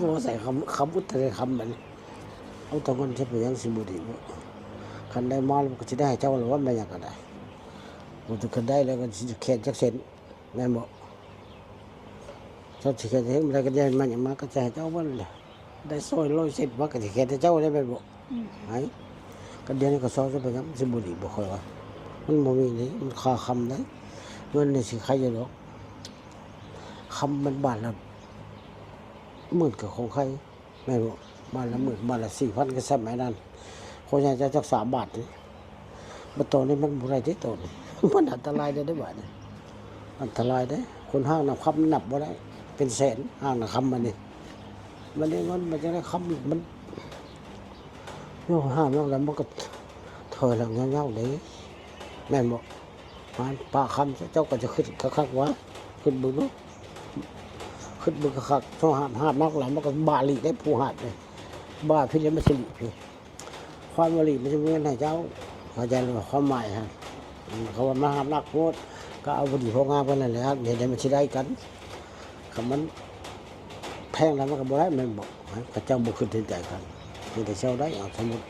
ບໍ່ໃສ່ຄຳ ຄຳອຸດແຕ່ຄຳບັດນີ້ ເອົາແຕ່ເງິນໃຊ້ໄປຫຍັງ ຊິບໍ່ດີບໍ່? ຄັນໄດ້ມາແລ້ວກໍຊິໄດ້ໃຫ້ເຈົ້າແລ້ວວ່າ ແມ່ນຫຍັງກໍໄດ້ ບໍ່ ຄັນໄດ້ແລ້ວກໍຊິແຄ້ນຈັກເຊັນ ແມ່ນບໍ່? ເຈົ້າຊິແຄ້ນເຮັດບໍ່ໄດ້ ກໍໄດ້ມາຫຍັງມາກໍຈະໃຫ້ເຈົ້າເບິດແຫຼະ ໄດ້ຊອຍຮ້ອຍເຊັນມາກໍຊິແຄ້ນໃຫ້ເຈົ້າໄດ້ແມ່ນບໍ່? ອືມ ໄອ້ ກໍດຽວນີ້ກໍຊອຍໄປນຳ ຊິບໍ່ດີບໍ່? ຂ້ອຍວ່າ ມັນບໍ່ມີນີ້ ມັນຄ່າຄຳໄດ໋ ເງິນນີ້ຊິໄຄຢູ່ດອກ ຄຳມັນບາດລະໝື່ນກໍຄອງໄຄ ແມ່ນບໍ່? ບາດລະໝື່ນ ບາດລະສີ່ພັນ ກໍສ່ຳໄອ້ນັ້ນ ຂ້ອຍໃຫ້ເຈົ້າຈັກສາມບາດຕິ ບັດຕອນນີ້ມັນບໍ່ໄດ້ຕິ ຕອນນີ້ ມັນອັນຕະລາຍແລ້ວເດ້ບາດນີ້ ອັນຕະລາຍເດ້ ຄົນຫ້າງນຳຄຳນັບບໍ່ໄດ້ ເປັນແສນຫ້າງນຳຄຳບັດນີ້ ບັດນີ້ມັນ ມັນຈະໄດ້ຄຳອີກ ມັນ ໂຍ ຫ້າງນຳແລ້ວມັນກໍຖອຍຫຼັງຍາວໆເດ້ ແມ່ນບໍ່? ມາປາກຄຳ ເຈົ້າກໍຈະຄິດຄັກໆວ່າ ຄິດເບິ່ງດູ ຄິດເບິ່ງຄັກໆ ເຈົ້າຫ້າມ ຫ້າມນັກຫຼາຍ ມັນກໍບ້າຫຼີກເດ້ ຜູ້ຫ້າມເດ້ ບ້າຜິດແລ້ວມັນຊິຫຼີກພີ້ ຄວາມບໍ່ຫຼີກມັນຊິບໍ່ແມ່ນໃຫ້ເຈົ້າ ເຂົ້າໃຈບໍ່? ຄວາມໝາຍຫັ້ນ ເຂົາວ່າມັນຫ້າມນັກໂພດ ກໍເອົາພໍດີພໍງາມກັນນັ້ນແຫຼະ ເຮັດໃດມັນຊິໄດ້ກັນ ຄັນມັນແພງແລ້ວມັນກໍບໍ່ໄດ້ແມ່ນບໍ່? ເຂົາເຈົ້າບໍ່ຄິດເຫັນໃຈກັນ ມີແຕ່ເຊົ່າໄດ້ ເອົາ ສົມມຸດ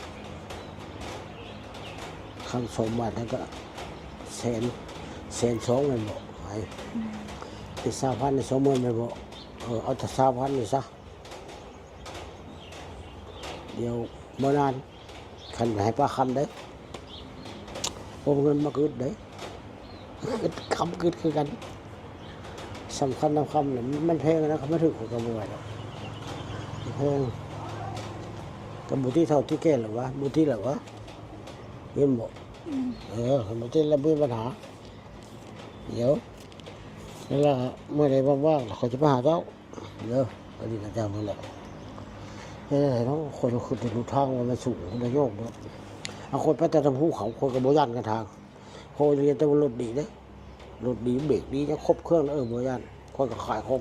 ຄຳສອງບາດນັ້ນກໍແສນ ແສນສອງແມ່ນບໍ່? ໄອ້ ອືມ ເປັນຊາວພັນ ສອງໝື່ນແມ່ນບໍ່? ເອີ ເອົາແຕ່ຊາວພັນນີ້ຊະ ດຽວບໍ່ນານ ຄັນໃຫ້ປາກຄຳເດ້ ໂອນເງິນມາກຶດເດ້ ຄຳກຶດຄືກັນ ສຳຄັນນຳຄຳນະ ມັນແພງນະ ຄັນມາຖືກຂ້ອຍກໍບໍ່ໄຫວດອກ ແພງ ກໍບໍ່ຕິເຖົ້າຕິແກ່ແລ້ວວະ ບໍ່ຕິແລ້ວວະ ເຫັນບໍ່? ອືມ ເອີ ຄັນບໍ່ຕິແລ້ວບໍ່ມີບັນຫາ ດຽວ ເວລາມື້ໃດວ່າງໆ ຂ້ອຍຈະໄປຫາເຈົ້າ ເດີ ອັນນີ້ກໍຈຳໄວ້ແລ້ວ ເຮັດຈັ່ງໃດເນາະ ຂ້ອຍກໍຄິດເຖິງຫົນທາງວ່າມັນສູງ ມັນຍາກເນາະ ອາ ຂ້ອຍໄປແຕ່ທາງພູເຂົາ ຂ້ອຍກໍບໍ່ຢ້ານກັນທາງ ຂ້ອຍຮຽນແຕ່ວ່າລົດດີເດ້ ລົດດີ ເບຣກດີ ຍັງຄົບເຄື່ອງ ເອີ ບໍ່ຢ້ານ ຂ້ອຍກໍຂາຍຂອງ